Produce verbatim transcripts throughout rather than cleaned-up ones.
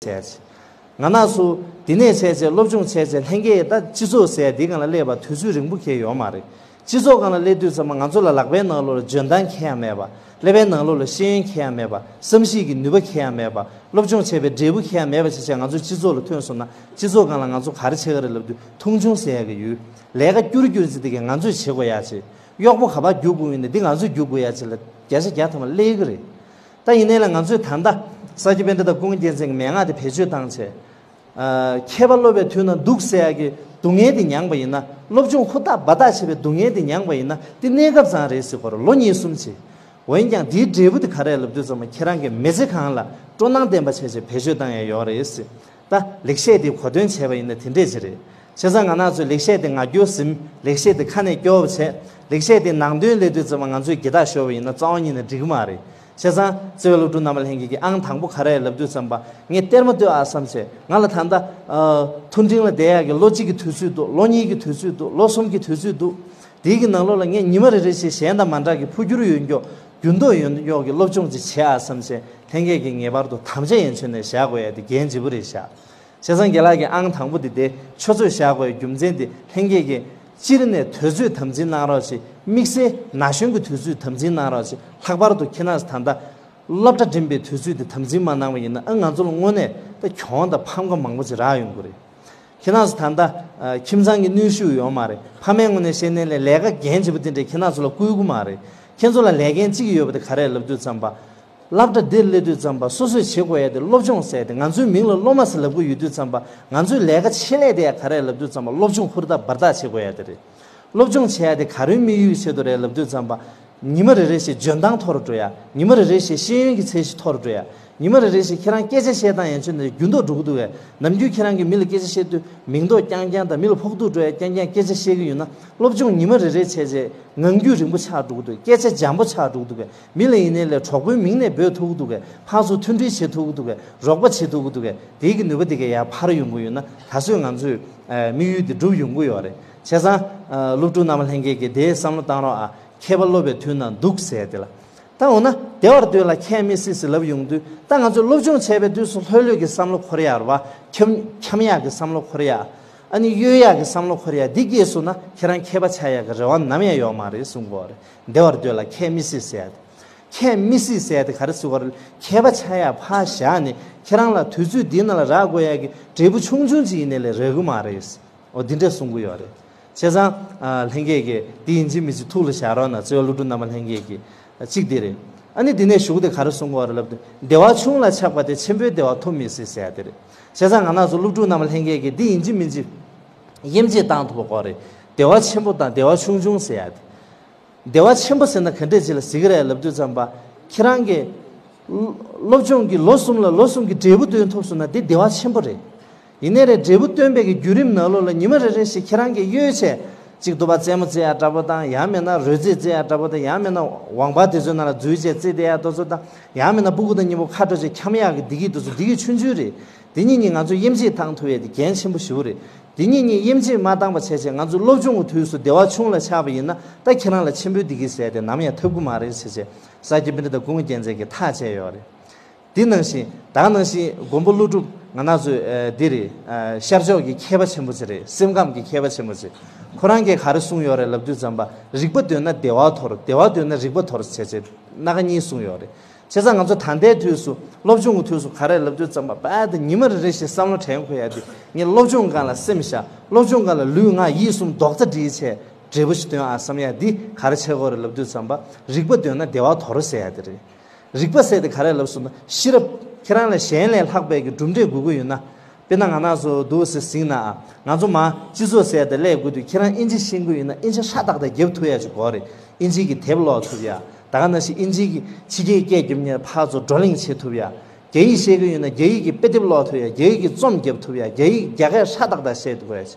བྱས་ཚེ། ང་རང་ཚོ་འདི་ནས་བྱས་ཚེ་སློབ་སྦྱོང་བྱས་ཚེ་ལྷན་རྒྱས་ད་སྤྱི་ཚོགས་ཟེར་འདི་སྒང་ལ་སླེབས་པ་དུས་ཚོད་རིང་པོ་ཁེལ་ཡོད་མ་རེད། སྤྱི་ཚོགས་སྒང་ལ་སླེབས་དུས་ཙམ་པ་ང་ཚོ་ལ་ལག་པའི་ནང་ལོགས་ལ་འཇོན་ཐང་ཁེ་ཡང་མེད་པ། ཀླད་པའི་ནང་ལོགས་ལ་ཤེས་ཡོན་ཁེ་ཡང་མེད་པ། བསམ་གཞིག་གི་ནུས་པ་ཁེ་ཡང་མེད་པ། སློབ་སྦྱོང་བྱས་པའི་འབྲས་བུ་ཁེ་ཡང་མེད་པ་བྱས་བྱས་ང་ཚོ་སྤྱི་ཚོགས་ལ་ཐོན་སོང་ན་སྤྱི་ཚོགས་སྒང་ལ་ང་ཚོ་ག་རེ་བྱེད་ཀྱི་རེད་ལབ་དུས་མཐོང་ཆུང་ཟེར་ཡག་གི་ཡོད། ལས་ཀ་སྐྱུར་སྐྱུར་ཅིག་དེ་གས་ང་ཚོས་བྱེད་དགོས་ཡག་ཅིག་གཡོག་པོ་ག་པར་རྒྱུག་དགོས་ཡིན་ན་འདི་ང་ཚོས་རྒྱུག་དགོས་ཡག་ཅིག་ལ་བརྒྱ་ཆ་བརྒྱ་ཐམ་པ་སླེབས་ཀྱི་རེད། ད་ཡིན་ནའི་ལ་ང་ཚོས་ད་ལྟ་ས་སྐྱ་པཎྜི་ཏ་ཀུན་དགའ་རྒྱལ་མཚན་གྱི་མན་ངག་དེ་བེད་སྤྱོད་བཏང་བྱས། ཨ། མཁས་པ་སློབ་པའི་དུས་ན་སྡུག་ཟེར་ཡག་གི་སྡུག་བསྔལ་དེ་མྱངས་པ་ཡིན་ན། སློབ་སྦྱོང་ཧུར་ཐག་འབད་ཐག་བྱས་པའི་སྡུག་བསྔལ་དེ་མྱངས་པ་ཡིན་ན་དེ་གནས་སྐབས་ཙམ་རེད་ཟེར་གོ་ར་ལོ་གཉིས་གསུམ་བྱས། འོན་ཀྱང་དེའི་འབྲས་བུ་དེ་ག་རེ་ལབ་དུས་ཙམ་པ་ཁྱེད་རང་གི་མི་ཚེ་གང་ལ་སྤྲོ་སྣང་ལྡན་པ་བྱས་བྱས་བེད་སྤྱོད་བཏང་ཡག་ཡོད་རེད་ཟེར། ད་ལེགས་བཤད་དེ་གོ་དོན་བྱས་པ་ཡིན་ན་དེ་འདྲས་ཅིག་རེད། བྱས་ཙང་ང་རང་ཚོས་ལེགས་བཤད་དེ་ངག་རྒྱུན་ཟིན། ལེགས་བཤད་དེ་ཁ་ནས་སྐྱོར་བ་བྱས། ལེགས་བཤད་དེ་ནང་དོན་སླེབས་དུས་ཙམ་པ་ང་ཚོས་འགྱེལ་ཐག་ཤོར་བ་ཡིན་ན་རྩ་བ་ཉིད་ནས་འགྲིག་གི་མ་རེད། བྱས་ཙང་བརྩེ་བའི་སློབ་ཕྲུག་རྣམ་པ་ལྷན་རྒྱས་ཀྱིས་ཨང་དང་པོ་ག་རེ་ལབ་དུས་ཙམ་པ། ངས་སྟེར་མ་སྡོད་ཨ་བསམ་བྱས། ང་ལ་ད་ལྟ་ཨ། མཐོ་འབྲིང་ལ་བསྡད་ཡག་གི་ལོ་གཅིག་གི་དུས་ཚོད་འདུག་ལོ་གཉིས་ཀྱི་དུས་ཚོད་འདུག་ལོ་གསུམ་གྱི་དུས་ཚོད་འདུག་དེའི་གི་ནང་ལོགས་ལ་ངས་ཉི་མ་རེ་རེ་བཞིན་གཞན་དང་མ་འདྲ་གི་འཕོ་འགྱུར་ཡོང་མགྱོགས་འགྱུར་ལྡོག་ཡོང་མགྱོགས་ཀྱི་སློབ་སྦྱོང་ཅིག་བྱེད་ཨ་བསམ་བྱས། ལྷན་རྒྱས་ཀྱིས་ངེས་པར་དུ་དམ་བཅའ་ཡན་ཆོད་ནས་བཞག་དགོས་ཡ་དེ་འགན་ལྗིད་པོ་རེད་བཞག་བྱས་ཙང་རྒན་ལགས་ཀྱིས་ཨང་དང་པོ་དེ་དེ་ཆུ་ཚོད་བཞག་དགོས་ཡ་རྒྱུ་མཚན་དེ་ལྷན་རྒྱས་ཀྱིས་སྤྱིར་ནས་དུས་ཚོད་དམ་འཛིན་གནང་རོགས་བྱེད། དམིགས་བསལ་ན་གཞོན་གྱི་དུས་ཚོད་དམ་འཛིན་གནང་རོགས་བྱེད། ལྷག་པར་དུ་ཁྱེད་རང་ཚོ་ད་ལྟ་སློབ་གྲྭ་འགྲིམ་པའི་དུས་ཚོད་དེ་དམ་འཛིན་མ་གནང་བ་ཡིན་ན་ཨ་ང་ཚོ་ལ་དངོས་གནས་ད་གྱོང་དང་ཕམ་ཁ་མང་པོ་ཅིག་རག་ཡོང་གི་རེད། ཁྱེད་རང་ཚོ་ད་ལྟ་ཨ། ཁྱིམ་ཚང་གི་གནོན་ཤུགས་ཡོད་མ་རེད། ཕ་མའི་ངོས་ནས་བཤད་ནའི་ལས་ལས་ཀ་འགན་ལྗིད་པོ་དེ་འདྲས་ཁྱེད་རང་ཚོ་ལ་བསྐུལ་གི་མ་རེད། ཁྱེད་ཚོ་ལ་ལས་འགན་གཅིག་ཡོད་པ་དེ་ག་རེ་ལབ་དུས་ཙམ་པ། སློབ་གྲྭ་འདིར་སླེབས་དུས་ཙམ་པ་སོ་སོས་བྱེད་དགོས་ཡ་དེ་སློབ་སྦྱོང་ཟེར་ཏེ་ང་ཚོའི་མིང་ལ་སློབ་མ་ཟེར་ལབ་གི་ཡོད་དུས་ཙམ་པ་ང་ཚོའི་ལས་ཀ་ཆེད་ལས་དེ་ཡ་ག་རེ་ལབ་དུས་ཙམ་པ་སློབ་སྦྱོང་ཧུར་ཐག་འབར་ཐག་བྱེད་དགོས་ཡ་དེ་རེད། སློབ་སྦྱོང་བྱེད་ཡ་དེ་ག་རེའི་དམིགས་ཡུལ་ཆེད་དུ་རེད་ལབ་དུས་ཙམ་པ། ཉི་མ་རེ་རེ་བཞིན་འཇོན་ཐང་མཐོ་རུ་འགྲོ་ཡ། ཉི་མ་རེ་རེ་བཞིན་ཤེས་ཡོན་གྱི་ཚད་གཞི་མཐོ་རུ་འགྲོ་ཡ། ཉི་མ་རེ་རེ་བཞིན་ཁྱེད་རང་སྐད་ཆ་བཤད་སྟངས་ཡན་ཆོད་ནས་འགྱུར་ལྡོག་འགྲོ་གི་འདུག་གས། ནམ་རྒྱུན་ཁྱེད་རང་གིས་མི་ལ་སྐད་ཆ་བཤད་དུས་མིང་འདོགས་རྐྱང་རྐྱང་དང་མི་ལ་ཕོག་ཐུག་འགྲོ་ཡ་རྐྱང་རྐྱང་སྐད་ཆ་བཤད་ཀྱི་ཡོད་ན་སློབ་སྦྱོང་ཉི་མ་རེ་རེ་བྱས་རྗེས་ངང་རྒྱུད་རིང་པོ་ཆགས་འགྲོ་གི་འདུག་སྐད་ཆ་འཇམ་པོ་ཆགས་འགྲོ་གི་འདུག་གས། མི་ལ་ཡིན་ནའི་ལས་གྲོགས་པོའི་མིང་ནས་འབོད་ཐུབ་ཀྱི་འདུག་གས། ཕར་ཚུར་མཐུན་སྒྲིལ་བྱེད་ཐུབ་ཀྱི་འདུག་གས། རོགས་པ་བྱེད་ཐུབ་ཀྱི་འདུག་གས། དེའི་གི་ནུས་པ་དེ་གས་ཡར་འཕར་ཡོང་གི་ཡོད་ན་ད་གཟོད་ང་ཚོས་ཨ། དམིགས་ཡུལ་དེ་འགྲུབ་ཡོང་གི་ཡོད་རེད། བྱས་ཙང་ཨ། སློབ་ཕྲུག་རྣམ་པ་ལྷན་རྒྱས་ཀྱིས་དེའི་བསམ་བློ་བཏང་རོགས་ཨ། མཁས་པ་སློབ་པའི་དུས་ན་སྡུག་ཟེར་དེ་ལ། ད་འོ་ན་བདེ་བར་སྡོད་ལ་ཁྱད་མི་སྲིད་ཟེར་ལབ་ཡོང་དུས་ད་ང་ཚོས་སློབ་སྦྱོང་བྱས་པའི་དུས་སུ་ལྷོད་ལྷོད་ཀྱི་བསམ་བློ་འཁོར་ཡག་རེད་བ། འཁྱམ་འཁྱམ་ཡག་གི་བསམ་བློ་འཁོར་ཡག་ཨ་ནི་གཡོལ་ཡག་གི་བསམ་བློ་འཁོར་ཡག་འདི་སྐྱེས་སོང་ན་ཁྱེད་རང་མཁས་པ་ཆགས་ཡག་གི་རེ་བ་ནམ་ཡང་ཡོད་མ་རེད་གསུང་གི་ཡོད་རེད། བདེ་བར་སྡོད་ལ་ཁྱད་མི་སྲིད་ཟེར་ཡག་དེ། ཁྱད་མི་སྲིད་ཟེར་ཡག་དེ་ག་རེ་ཟེར་གི་ཡོད་རེད། མཁས་པ་ཆགས་ཡག་ཕར་བཞག་ནས་ཁྱེད་རང་ལ་དུས་ཚོད་འདི་ནང་ལ་རག་དགོས་ཡག་གི་འབྲས་བུ་ཆུང་ཆུང་ཅིག་ཡིན་ནའི་ལས་རག་གི་མ་རེད། འོ་འདི་འདྲས་གསུང་གི་ཡོད་རེད། བྱས་ཙང་ཨ། ལྷན་རྒྱས་ཀྱིས་འདི་ཡིན་གཅིག་མིན་གཅིག་ཐུགས་ལ་བཞག་རོགས་གནང་། བརྩེ་བའི་སློབ་ཕྲུག་རྣམ་པ་ལྷན་རྒྱས་ཀྱིས་གཅིག་འདི་རེད། ཨ་ནི་འདི་ནས་གཞུག་དེ་ག་རེ་གསུང་གི་ཡོད་རེད་ལབ་དུས་བདེ་བ་ཆུང་ལ་ཆགས་པ་དེ་ཆེན་པོའི་བདེ་བ་ཐོབ་མི་སྲིད་ཟེར་ཡ་དེ་རེད། བྱས་ཙང་ང་རང་ཚོ་སློབ་ཕྲུག་རྣམ་པ་ལྷན་རྒྱས་ཀྱིས་འདི་ཡིན་གཅིག་མིན་གཅིག་དབྱེ་འབྱེད་བཏང་ཐུབ་པ་དགོས་རེད། བདེ་བ་ཆེན་པོ་དང་བདེ་བ་ཆུང་ཆུང་ཟེར་ཡ་དེ། བདེ་བ་ཆེན་པོ་ཟེར་ན་ག་འདྲས་ཅིག་ལ་ཟེར་གི་རེད་ལབ་དུས་ཙམ་པ། ཁྱེད་རང་གིས་སློབ་སྦྱོང་གི་ལོ་གསུམ་ལ་ལོ་གསུམ་གྱི་འབྲས་བུ་སྟོན་ཐུབ་སོང་ན་འདི་བདེ་བ་ཆེན་པོ་རེད། ཡིན་ནའི་རེད་འབྲས་བུ་སྟོན་པའི་གི་བརྒྱུད་རིམ་ནང་ལོགས་ལ་ཉི་མ་རེ་རེ་བཞིན་ཁྱེད་རང་གིས་གཡོལ་བྱས། གཅིག་ཏུ་པ་རྩེད་མོ་རྩེ་ཡ་འདྲ་པོ་དང་ཡང་མིན་ན་རོལ་རྩེད་རྩེ་ཡ་འདྲ་པོ་དང་ཡང་མིན་ན་ཝང་པ་དེ་ཚོའི་ནང་ལ་འཛུལ་བྱས་རྩེད་བསྡད་ཡ་དེ་ཚོ་དང་ཡང་མིན་ན་སྤུ་གུ་དང་མཉམ་པོ་ཁ་འགྲོ་བྱས་འཁྱམ་ཡག་གི་བདེ་སྐྱིད་དེ་ཚོ་བདེ་སྐྱིད་ཆུང་ཆུང་རེད། དེ་གཉིས་གཉིས་ང་ཚོས་དབྱེ་འབྱེད་བཏང་ཐུབ་ཡ་དེ་གལ་ཆེན་པོ་ཞེ་པོ་རེད། དེ་གཉིས་གཉིས་དབྱེ་འབྱེད་མ་བཏང་པ་བྱས་བྱས་ང་ཚོ་སློབ་སྦྱོང་གི་དུས་སུ་བདེ་བ་ཆུང་ལ་ཆགས་པ་ཡིན་ན་ད་ཁྱེད་རང་ལ་ཆེན་པོའི་བདེ་སྐྱིད་ཟེར་དེ་ནམ་ཡང་ཐོབ་ཀྱི་མ་རེད་ཟེར་བྱས་ས་སྐྱ་པཎྜི་ཏ་ཀུན་དགའ་རྒྱལ་མཚན་གྱིས་ཐག་བཅད་ཡོད་རེད། དེ་ནང་བཞིན་ད་ག་ནང་བཞིན་མགོན་པོ་ཀླུ་སྒྲུབ་ང་རང་ཚོའི་ཨ་འདི་རེད། ཨ་ཤར་ཕྱོགས་ཀྱི་མཁས་པ་ཆེན་པོ་ཅིག་རེད། སེམས་ཁམས་ཀྱི་མཁས་པ་ཆེན་པོ་ཅིག་ཁོ་རང་གིས་ག་རེ་གསུངས་ཡོད་རེད་ལབ་དུས་ཙམ་པ་རིག་པ་འདོད་ན་བདེ་བ་དོར། བདེ་བ་འདོད་ན་རིག་པ་དོར་ཟེར་བྱས་སྣ་ཁ་གཉིས་གསུངས་ཡོད་རེད། བྱས་ཙང་ང་ཚོ་ད་ལྟའི་དུས་སུ་སློབ་སྦྱོང་གི་དུས་སུ་ག་རེ་ལབ་དུས་ཙམ་པ་རྦད་དེ་ཉི་མ་རེ་རེ་བཞིན་བསམ་བློ་དྲན་དགོས་ཡ་དེ་ངས་སློབ་སྦྱོང་སྒང་ལ་སེམས་བཞག་སློབ་སྦྱོང་སྒང་ལ་ལུས་ངག་ཡིད་གསུམ་རྡོག་རྩ་སྒྲིལ་བྱས་འབྲས་བུ་ཞིག་སྟོན་ཨ་བསམ་ཡ་འདི་ག་རེ་བྱེད་དགོས་རེད་ལབ་དུས་ཙམ་པ་རིག་པ་འདོད་ན་བདེ་བ་དོར་ཟེར་ཡ་དེ་རེད། རིག་པ་ཟེར་དེ་ག་རེ་ལབ་སོང་ན་ཤེས་རབ་ཁྱེད་རང་ལ་གཞན་ལས་ལྷག་པའི་གི་གྲུབ་འབྲས་དགོས་ཀྱི་ཡོད་ན། དཔེར་ན་ང་རང་ཚོ་འདུག་སེ་ཟིན་ན་ཨ། ང་ཚོ་མ་སྤྱི་ཚོགས་ཟེར་དེ་སླེབས་དགོས་དུས་ཁྱེད་རང་དབྱིན་ཇི་ཤེས་ཀྱི་ཡོད་ན་དབྱིན་ཇི་ཧྲ་ཏག་ཏག་རྒྱབ་ཐུབ་ཡ་ཅིག་དགོས་རེད། དབྱིན་ཇི་གི་དེབ་ཀློག་ཐུབ་ཡ། ད་ག་ནང་བཞིན་དབྱིན་ཇི་གི་ཕྱི་རྒྱལ་སྐད་རྒྱབ་མཁན་ཕར་ཚུར་བགྲོ་གླེང་བྱེད་ཐུབ་ཡ། རྒྱ་ཡིག་ཤེས་ཀྱི་ཡོད་ན་རྒྱ་ཡིག་གི་དཔེ་དེབ་ཀློག་ཐུབ་ཡ། རྒྱ་ཡིག་གི་རྩོམ་རྒྱབ་ཐུབ་ཡ། རྒྱ་ཡིག་རྒྱ་སྐད་ཧྲ་ཏག་ཏག་བཤད་ཐུབ་ཡ་ཅིག་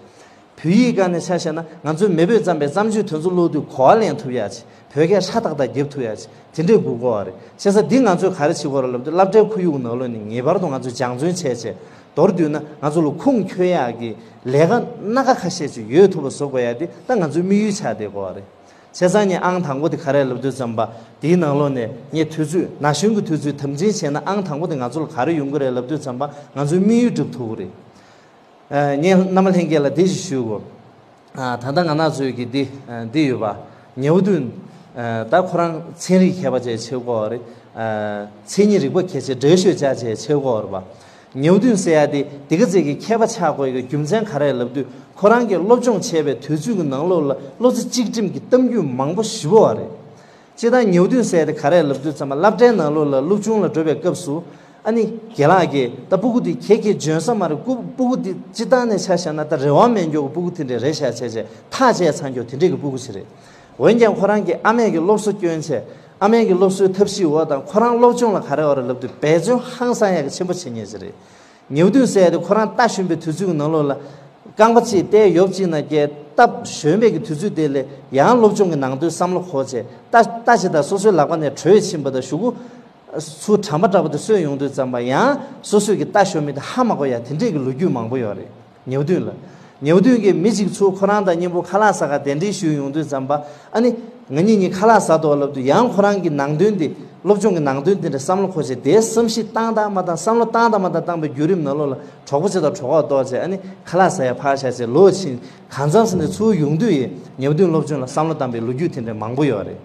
བོད་ཡིག་སྒང་ནས་ཆ་བཞག་ན་ང་ཚོའི་མེས་པོས་བརྩམས་པའི་བརྩམས་ཆོས་དེ་ཚོ་ཀློག་དུས་གོ་བ་ལེན་ཐུབ་ཡ་ཅིག་བོད་སྐད་ཧྲ་ཏག་ཏག་རྒྱབ་ཐུབ་ཡ་ཅིག་དེ་འདྲས་དགོས་ཀྱི་ཡོད་རེད། བྱས་ཙང་འདི་ང་ཚོས་ག་རེ་བྱེད་དགོས་རེད་ལབ་དུས་སློབ་གྲྭའི་ཁོར་ཡུག་ནང་ལོགས་ནས་ངེས་པར་དུ་ང་ཚོས་སྦྱང་བརྩོན་བྱས་བྱས་མདོར་བསྡུས་ན་ང་ཚོ་ལ་ཁུངས་འཁྱོལ་ཡག་གི་ལས་ཀ་སྣ་ཁ་ཁ་ཤས་ཅིག་ཡོད་ཐུབ་པ་བཟོ་དགོས་ཡ་དེ་ད་ང་ཚོའི་དམིགས་ཡུལ་ཆགས་བསྡད་ཀྱི་ཡོད་རེད། བྱས་ཙང་ངས་ཨང་དང་པོ་དེ་ག་རེ་ལབ་དུས་ཙམ་པ། དེའི་ནང་ལོགས་ནས་ངས་དུས་ཚོད་ན་གཞོན་གྱི་དུས་ཚོད་དམ་འཛིན་བྱས་ན་ཨང་དང་པོ་དེ་ང་ཚོ་ལ་ག་རེ་ཡོང་གི་རེད་ལབ་དུས་ཙམ་པ་ང་ཚོའི་དམིགས་ཡུལ་འགྲུབ་ཐུབ་ཀྱི་རེད། ངས་རྣམ་པ་ལྷན་རྒྱས་ལ་འདི་ཞིག་ཞུ་དགོས། ད་ལྟ་ང་རང་ཚོའི་གི་འདི་འདི་ཡོད་པ། ཉེའུ་ཏུན། ད་ཁོ་རང་ཚན་རིག་མཁས་པ་བཅས་བྱེད་དགོས་རེད། མཚན་ཉིད་རིག་པ་མཁས་ཆེ་འགྲེལ་བཤད་ཅག་བཅས་བྱེད་དགོས་རེད་པ། ཉེའུ་ཏུན་ཟེར་ཡ་དེ་འདི་ག་ཚད་ཀྱི་མཁས་པ་ཆགས་དགོས་ཀྱི་རྒྱུ་མཚན་ག་རེ་ལབ་དུས་ཁོ་རང་གིས་སློབ་སྦྱོང་བྱས་པའི་དུས་ཚོད་ཀྱི་ནང་ལོགས་ལ་བློ་རྩེ་གཅིག་སྒྲིམ་གྱི་གཏམ་རྒྱུད་མང་པོ་ཞེ་པོ་བ་རེད། སྤྱིར་བཏང་ཉེའུ་ཏུན་ཟེར་དེ་ག་རེ་ལབ་དུས་ཙམ་པ་སློབ་གྲྭའི་ནང་ལོགས་ལ་སློབ་ཆུང་ལ་འགྲོ་བའི་སྐབས་སུ། ཨ་ནི་རྒན་ལགས་ཀྱིས་ད་སྤུ་གུ་དེ་ག་གེ་འཇོན་ས་མ་རེད། སྤུ་སྤུ་གུ་དེ་སྤྱིར་བཏང་ནས་ཆ་བཞག་ན་ད་རེ་བ་མེད་མགྱོགས་ཀྱི་སྤུ་གུ་དེ་འདྲས་རེད་ཤག་བྱས་བྱས་ཐག་བཅད་ཚར་མགྱོགས་དེ་འདྲས་ཀྱི་སྤུ་གུ་ཞིག་རེད། འོན་ཀྱང་ཁོ་རང་གི་ཨ་མས་ཀྱི་སློབ་གསོ་སྐྱོན་བྱས། ཨ་མས་ཀྱི་སློབ་གསོའི་ཐབས་ཤེས་འོག་དང་ཁོ་རང་སློབ་སྦྱོང་ལ་ག་རེ་བ་རེད་ལབ་དུས་འབད་བརྩོན་ཧང་སང་ཡག་གི་ཆེན་པོ་བྱེད་མཁན་ཞིག་རེད། ཉེའུ་ཏུན་ཟེར་ཡ་དེ་ཁོ་རང་རྟ་ཞོན་པའི་དུས་ཚོད་ཀྱི་ནང་ལོགས་ལ། རྐང་པ་གཅིག་རྟའི་ཡོབ་གཅིག་ན་བསྐྱལ་སྟབས་ཞོན་པའི་གི་དུས་ཚོད་དེ་ལས་ཡང་སློབ་སྦྱོང་གི་ནང་དོན་བསམ་བློ་འཁོར་བྱས་རྟ་རྟ་ཅིག་དང་སོ་སོའི་ལག་པ་ནས་བྲོས་ཕྱིན་པ་དང་གཞུག་གུ། ཚུར་གྲམ་པ་འདྲ་པོ་དེ་གསོས་ཡོང་དུས་ཙམ་པ་ཡང་སོ་སོའི་གི་རྟ་ཞོན་མི་དེ་ཧ་མ་གོ་ཡ་དེ་འདྲས་ཀྱི་ལོ་རྒྱུས་མང་པོ་ཡོད་རེད། ཉེའུ་ཏུན་ལ། ཉེའུ་ཏུན་གྱིས་མི་གཅིག་ཚུར་ཁོ་རང་དང་མཉམ་པོ་ཁ་ལག་ཟ་ག་གདན་འདྲེན་ཞུས་ཡོང་དུས་ཙམ་པ་ཨ་ནི། ང་གཉིས་གཉིས་ཁ་ལག་ཟ་དོ་ལབ་དུས་ཡང་ཁོ་རང་གི་ནང་དོན་དེ་སློབ་སྦྱོང་གི་ནང་དོན་དེ་འདྲ་བསམ་བློ་འཁོར་བྱས་དེའི་བསམ་གཞིག་བཏང་དང་མ་བཏང་བསམ་བློ་བཏང་དང་མ་བཏང་བཏང་པའི་བརྒྱུད་རིམ་ནང་ལོགས་ལ་གྲོགས་པོ་ཆེ་དང་གྲོགས་པོ་ཏོག་ཙམ་ཨ་ནི་ཁ་ལག་ཟ་ཡ་ཕར་བཞག་བྱས་ལོག་ཕྱིན་གང་འཚམ་ཟིན་ནས་ཚུར་ཡོང་དུས་ཡིན་ཉེའུ་ཏུན་སློབ་སྦྱོང་ལ་བསམ་བློ་བཏང་པའི་ལོ་རྒྱུས་དེ་འདྲ་མང་པོ་ཡོད་རེད།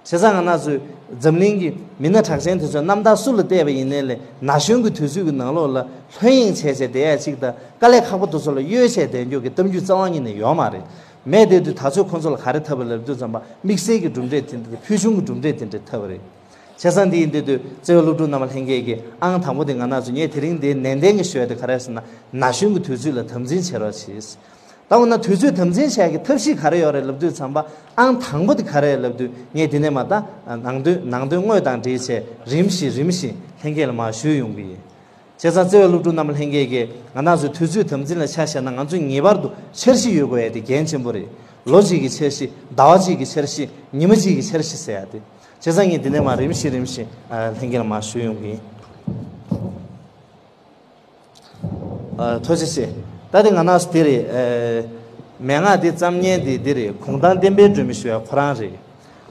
བྱས་ཙང་ང་རང་ཚོས་འཛམ་གླིང་གི་མི་སྣ་གྲགས་ཅན་དེ་ཚོའི་རྣམ་ཐར་སུ་ལ་བལྟས་པ་ཡིན་ནའི་ལས་ན་གཞོན་གྱི་དུས་ཚོད་ཀྱི་ནང་ལོགས་ལ་ལྷོད་གཡེང་བྱས་བྱས་བསྡད་ཡ་གཅིག་དང་དཀའ་ལས་ཁག་པོ་དེ་ཚོ་ལ་གཡོལ་བྱས་བསྡད་མགྱོགས་ཀྱི་གཏམ་རྒྱུད་རྩ་བ་ཉིད་ནས་ཡོད་མ་རེད། མེད་བསྡད་དུས་ད་ཚོད་ཁོང་ཚོ་ལ་ག་རེ་ཐོབ་པ་ལབ་དུས་ཙམ་པ་དམིགས་བསལ་གྱི་གྲུབ་འབྲས་དེ་འདྲ་ཕུལ་བྱུང་གི་གྲུབ་འབྲས་དེ་འདྲ་ཐོབ་པ་རེད། བྱས་ཙང་འདི་ཡིན་དུས་དུས་བརྩེ་བའི་སློབ་ཕྲུག་རྣམ་པ་ལྷན་རྒྱས་ཀྱིས་ཨང་དང་པོ་དེ་ང་རང་ཚོ་ངས་དེ་རིང་འདིར་ནན་ཏན་གྱིས་ཞུ་ཡ་དེ་ག་རེ་ཟེར་ན་ན་གཞོན་གྱི་དུས་ཚོད་ལ་དམ་འཛིན་བྱེད་རོགས་གྱིས། ད་འོ་ན་དུས་ཚོད་དམ་འཛིན་བྱ་ཡག་གི་ཐབས་ཤེས་ག་རེ་ཡོད་རེད་ལབ་དུས་ཙམ་པ་ཨང་དང་པོ་དེ་ག་རེ་ལབ་དུས་ངས་དེ་ནས་མ་ད་ནང་དོན་ནང་དོན་དངོས་དང་འབྲེལ་བྱས་རིམ་བཞིན་རིམ་བཞིན་ལྷན་རྒྱས་ལ་མར་ཞུས་ཡོང་གི་ཡིན། བྱས་ཙང་བརྩེ་བའི་སློབ་ཕྲུག་རྣམ་པ་ལྷན་རྒྱས་ཀྱིས་ང་རང་ཚོའི་དུས་ཚོད་དམ་འཛིན་ལ་ཆ་བཞག་ན་ང་ཚོས་ངེས་པར་དུ་འཆར་གཞི་ཡོད་དགོས་ཡ་དེ་གལ་ཆེན་པོ་རེད། ལོ་གཅིག་གི་འཆར་གཞི། ཟླ་བ་གཅིག་གི་འཆར་གཞི། ཉི་མ་གཅིག་གི་འཆར་གཞི་ཟེར་ཡ་དེ། བྱས་ཙང་ངས་དེ་ནས་མར་རིམ་བཞིན་རིམ་བཞིན་ལྷན་རྒྱས་ལ་མར་ཞུས་ཡོང་གི་ཡིན། ཨ། ཐུགས་རྗེ་ཆེ། ད་དེ་ང་རང་ཚོ་དེ་རེད། ཨ། མན་ངག་འདི་བརྩམས་མཁན་དེ་འདི་རེད། གུང་ཐང་བསྟན་འཕེལ་སྒྲོལ་མ་ཞུ་བ་ཁོ་རང་རེད།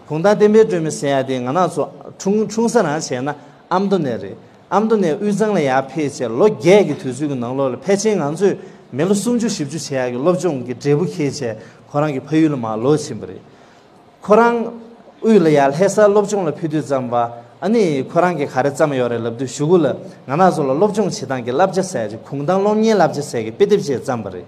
གུང་ཐང་བསྟན་འཕེལ་སྒྲོལ་མ་ཟེར་ཡ་དེ་ང་རང་ཚོ་འཁྲུངས་འཁྲུངས་ས་རང་བྱས་ན་ཨ་མདོ་ནས་རེད། ཨ་མདོ་ནས་དབུས་གཙང་ལ་ཡར་ཕེབས་བྱས་ལོ་བརྒྱད་ཀྱི་དུས་ཚོད་ཀྱི་ནང་ལོགས་ལ་ཕལ་ཆེར་ང་ཚོས་མི་ལོ་སུམ་ཅུ་བཞི་བཅུ་བྱེད་ཡ་གི་སློབ་སྦྱོང་གི་འབྲས་བུ་འཁྱེར་བྱས་ཁོ་རང་གི་ཕ་ཡུལ་ལ་མར་ལོག་ཕྱིན་པ་རེད། ཁོ་རང་དབུས་ལ་ཡར་ལྷ་སར་སློབ་སྦྱོང་ལ་ཕེབས་དུས་ཙམ་པ་ཨ་ནི་ཁོ་རང་གིས་ག་རེ་བརྩམས་ཡོད་རེད་ལབ་དུས་གཞུག་གུ་ལ་ང་རང་ཚོ་ལ་སློབ་སྦྱོང་བྱེད་སྟངས་ཀྱི་བསླབ་བྱ་ཟེར་ཅིག་གུང་ཐང་སློབ་གཉེར་བསླབ་བྱ་ཟེར་གྱི་དཔེ་དེབ་ཅིག་བརྩམས་པ་རེད།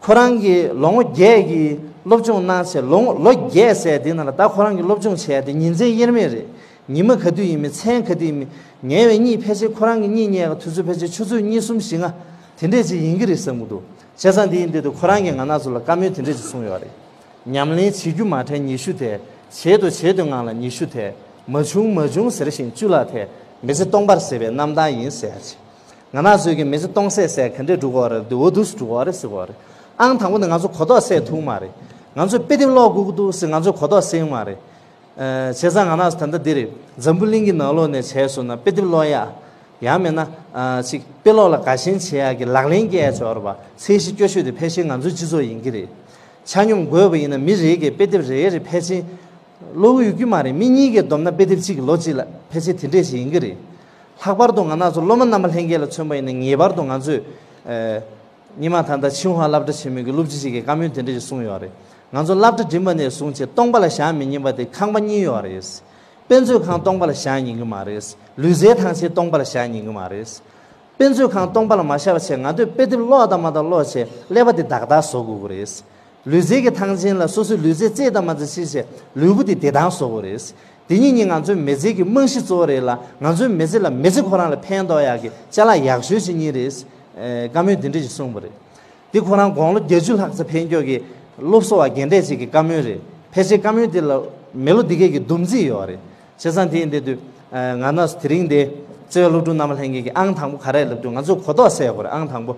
ཁོ་རང་གིས་ལོ་ངོ་བརྒྱད་ཀྱི་སློབ་སྦྱོང་གནང་བྱས་ལོ་ངོ་ལོ་བརྒྱད་ཟེར་དེ་ནང་ལ་ད་ཁོ་རང་གིས་སློབ་སྦྱོང་བྱས་ཏེ་ཉིན་མཚན་དབྱེར་མེད་རེད། ཉི་མ་ག་དུས་ཡིན་མིན་མཚན་ག་དུས་ཡིན་མིན་ཉལ་བའི་གཉིད་ཕལ་ཆེར་ཁོ་རང་གི་གཉིད་ཉལ་ག་དུས་ཚོད་ཕལ་ཆེར་ཆུ་ཚོད་གཉིས་གསུམ་བཞི་ལྔ་དེ་འདྲས་ཅིག་ཡིན་གྱི་རེད་བསམ་གྱི་འདུག་བྱས་ཙང་དེ་ཡིན་དུས་དུ་ཁོ་རང་གིས་ང་རང་ཚོ་ལ་བཀའ་མོལ་དེ་འདྲས་ཅིག་གསུངས་ཡོད་རེད། ཉམས་ལེན་བྱེད་རྒྱུ་མ་དྲན་ཉི་ཤུ་དེ། བྱེད་དོ་བྱེད་དོ་ངང་ལ་ཉི་ཤུ་དེ། མ་བྱུང་མ་བྱུང་ཟེར་ཞིང་བཅུ་ལ་དེ། མི་ཚེ་སྟོང་པར་ཟད་པའི་རྣམ་ཐར་ཡིན་ཟེར་ཡ་ཅིག་ང་རང་ཚོའི་གི་མི་ཚེ་སྟོང་ཟད་ཟེར་ག་འདྲས་འགྲོ་གི་ཡོད་རེད། འདི་འོ་འདུག་སེ་འགྲོ་གི་ཡོད་རེད་ཟེར་གི་ཡོད་རེད། ཨང་དང་པོ་ནི་ང་ཚོ་གོ་རྟོགས་སད་ཐུབ་མ་རེད། ང་ཚོས་དཔེ་དེབ་ཀློག་དགོས་ཀྱི་འདུག་ཟེར་ང་ཚོས་གོ་རྟོགས་སད་ཡོད་མ་རེད། ཨ། བྱས་ཙང་ང་རང་ཚོ་ད་ལྟ་འདི་རེད། འཛམ་བུ་གླིང་གི་ནང་ལོགས་ནས་བྱས་སོང་ན་དཔེ་དེབ་ཀློག་ཡ། ཡང་མིན་ན། ཨ། ཅིག་དཔེ་ཀློག་ལ་དགའ་ཞེན་བྱེད་ཡ་གི་ལག་ལེན་སྐྱེལ་ཡ་ཅིག་ཡོད་རེད་པ། ཚད་གཞི་སྐྱོ་ཤོས་དེ་ཕལ་ཆེར་ང་ཚོའི་སྤྱི་ཚོགས་ཡིན་གྱི་རེད། ཆ་སྙོམས་དགོས་པ་ཡིན་ན་མི་རེ་གིས་དཔེ་དེབ་རེ་རེ་ཕལ་ཆེར་ཀློག་གི་ཡོད་ཀྱི་མ་རེད། མི་གཉིས་ཀས་བསྡོམས་ན་དཔེ་དེབ་གཅིག་གི་ལོ་གཅིག་ལ་ཕལ་ཆེར་དེ་འདྲས་ཞིག་ཡིན་གྱི་རེད། ལྷག་པར་དུ་ང་རང་ཚོ་སློབ་མ་རྣམ་པ་ལྷན་རྒྱས་ལ་མཚོན་པ་ཡིན་ན་ངེས་པར་དུ་ང་ཚོས། ཨ། སྔོན་མ་ད་ལྟ་ཆིང་ཧྭ་སློབ་གྲྭ་ཆེན་མོའི་གི་སློབ་སྤྱི་ཞིག་གིས་བཀའ་མོལ་དེ་འདྲ་ཞིག་གསུངས་ཡོད་རེད། ང་ཚོ་སློབ་གྲྭ་འགྲིམས་པ་ནས་བཟུང་བྱས་སྟོང་པ་ལ་བཞག་མི་ཉན་པ་དེ་ཁང་པ་གཉིས་ཡོད་རེད། དཔེ་མཛོད་ཁང་སྟོང་པ་ལ་བཞག་ཉན་གི་མ་རེད། ལུས་རྩལ་ཐང་ཆེན་སྟོང་པ་ལ་བཞག་ཉན་གི་མ་རེད། དཔེ་མཛོད་ཁང་སྟོང་པ་ལ་མ་བཞག་པ་བྱས་ང་ཚོས་དཔེ་དེབ་ཀློག་དང་མ་དང་ཀློག་བྱས་ཀླད་པ་དེ་བདག་བདག་བཟོ་དགོས་ཀྱི་རེད། ལུས་རྩལ་གྱི་ཐང་ཆེན་ལ་སོ་སོའི་ལུས་རྩལ་རྩེད་དང་མ་རྩེད་ཕྱིན་བྱས་ལུས་པོ་དེ་བདེ་ཐང་བཟོ་དགོས་རེད། དེ་གཉིས་ནི་ང་ཚོའི་མི་ཚེ་གི་རྨང་གཞི་གཙོ་བོ་རེད་ལ་ང་ཚོའི་མི་ཚེ་ལ་མི་ཚེ་ཁོ་རང་ལ་ཕན་ཐོགས་ཡག་གི་ཅ་ལག་ཡག་ཤོས་ཅིག་གཉིས་རེད། ཨེ། བཀའ་མོལ་འདི་འདྲ་ཞིག་གསུངས་པ་རེད། འདི་ཁོ་རང་དགུང་ལོ་བརྒྱད་ཅུ་ལྷག་ཙམ་ཕེབས་མགྱོགས་ཀྱི་སློབ་གསོ་བ་རྒན་གྲས་ཅིག་གི་བཀའ་མོལ་རེད། ཕལ་ཆེར་བཀའ་མོལ་འདི་ལ་མི་ལོ་འདི་གས་ཀྱི་བསྡོམས་རྩིས་ཡོད་རེད། བྱས་ཙང་དེ་ཡིན་དུས། ཨེ། ང་རང་ཚོ་དེ་རིང་འདི་བརྩེ་བའི་སློབ་ཕྲུག་རྣམ་པ་ལྷན་རྒྱས་ཀྱི་ཨང་དང་པོ་ག་རེ་ལབ་དུས་ང་ཚོས་གོ་རྟོགས་སད་དགོས་རེད། ཨང་དང་པོ།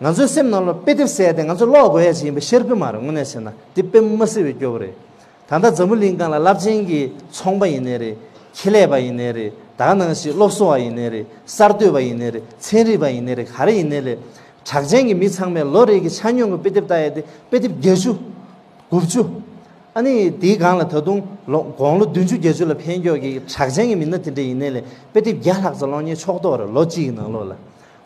ང་ཚོའི་སེམས་ནང་ལ་དཔེ་དེབ་ཟེར་ཡ་དེ་ང་ཚོས་ཀློག་དགོས་ཡ་ཅིག་ཡིན་པ་ཤར་གི་མ་རེད། དངོས་གནས་བྱས་ན་དེ་དཔེ་མ་སྲིད་པའི་སྐྱོ་བོ་རེད། ད་ལྟ་འཛམ་བུ་གླིང་སྒང་ལ་རླབས་ཆེན་གྱི་ཚོང་པ་ཡིན་ནའི་རེད། ཁེ་ལས་པ་ཡིན་ནའི་རེད། ད་ག་ནང་བཞིན་སློབ་གསོ་བ་ཡིན་ནའི་རེད། གསར་གཏོད་པ་ཡིན་ནའི་རེད། ཚན་རིག་པ་ཡིན་ནའི་རེད། ག་རེ་ཡིན་ནའི་རེད། གྲགས་ཅན་གྱི་མི་ཚང་མས་ལོ་རེ་གི་ཆ་སྙོམས་ཀྱི་དཔེ་དེབ་ལྟ་ཡ་དེ་དཔེ་དེབ་བརྒྱད་ཅུ། དགུ་བཅུ། ཨ་ནི་དེའི་སྒང་ལ་ད་དུང་ལོ་དགུང་ལོ་བདུན་ཅུ་བརྒྱད་ཅུ་ལ་ཕན་ཀྱོག་གི་གྲགས་ཅན་གྱི་མི་སྣ་དེ་འདྲ་ཡིན་ནའི་ལས་དཔེ་དེབ་བརྒྱ་ལྷག་ཙམ་ཀློག་མཁན་ཕྱོགས་གཏོགས་རེད། ལོ་གཅིག་གི་ནང་ལོགས་ལ།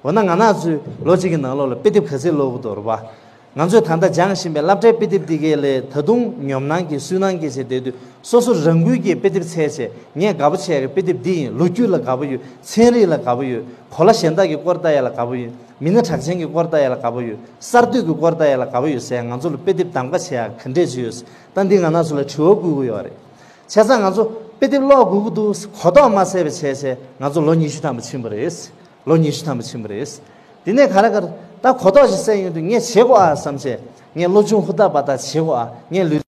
འོ་ན་ང་རང་ཚོས་ལོ་གཅིག་གི་ནང་ལོགས་ལ་དཔེ་དེབ་ག་ཚད་ཀློག་གི་འདུག་རེད་པ། ང་ཚོས་ད་ལྟ་སྦྱང་བཞིན་པའི་སློབ་གྲྭའི་དཔེ་དེབ་འདི་གས་ལས་ད་དུང་ཉོབ་སྣང་གིས་སུན་སྣང་སྐྱེས་བྱས་བསྡད་དུས། སོ་སོ་རང་འགུལ་གྱིས་དཔེ་དེབ་འཚོལ་བྱས། ངས་དགའ་པོ་བྱས་ཀྱི་དཔེ་དེབ་འདི་ཡིན། ལོ་རྒྱུས་ལ་དགའ་པོ་ཡོད། ཚན་རིག་ལ་དགའ་པོ་ཡོད། གོ་ལ་གཞན་དག་གི་སྐོར་ལྟ་ཡ་ལ་དགའ་པོ་ཡོད། མི་སྣ་གྲགས་ཅན་གྱི་སྐོར་ལྟ་ཡ་ལ་དགའ་པོ་ཡོད། གསར་གཏོད་ཀྱི་སྐོར་ལྟ་ཡ་ལ་དགའ་པོ་ཡོད་ཟེར། ང་ཚོ་ལ་དཔེ་དེབ་གདམ་ག་བྱེད་ཡ་ག་འདྲས་ཅིག་ཡོད། ད་འདི་ང་རང་ཚོ་ལ་དྲི་བ་བསྐུལ་གྱི་ཡོད་རེད། བྱས་ཙང་ང་ཚོ་དཔེ་དེབ་ཀློག་དགོས་ཀྱི་འདུག་གོ་རྟོགས་མ་སད་པ་བྱས་བྱས་ང་ཚོ་ལོ་ཉི་ཤུ་ཐམ་པ་ཕྱིན་པ་རེད། ལོ་ཉི་ཤུ་ཐམ་པ་ཕྱིན་པ་རེད། དེ་ནས་ག་རེ་ག་རེ་ད་གོ་རྟོགས་ཤིག་སད་ཡོང་དུས་ངས་བྱེད་དགོས་ཨ་བསམ་བྱས། ངས་སློབ་སྦྱོང་ཧུར་ཐག་འབད་ཐག་བྱེད་དགོས་ཨ། ངས་ལུས་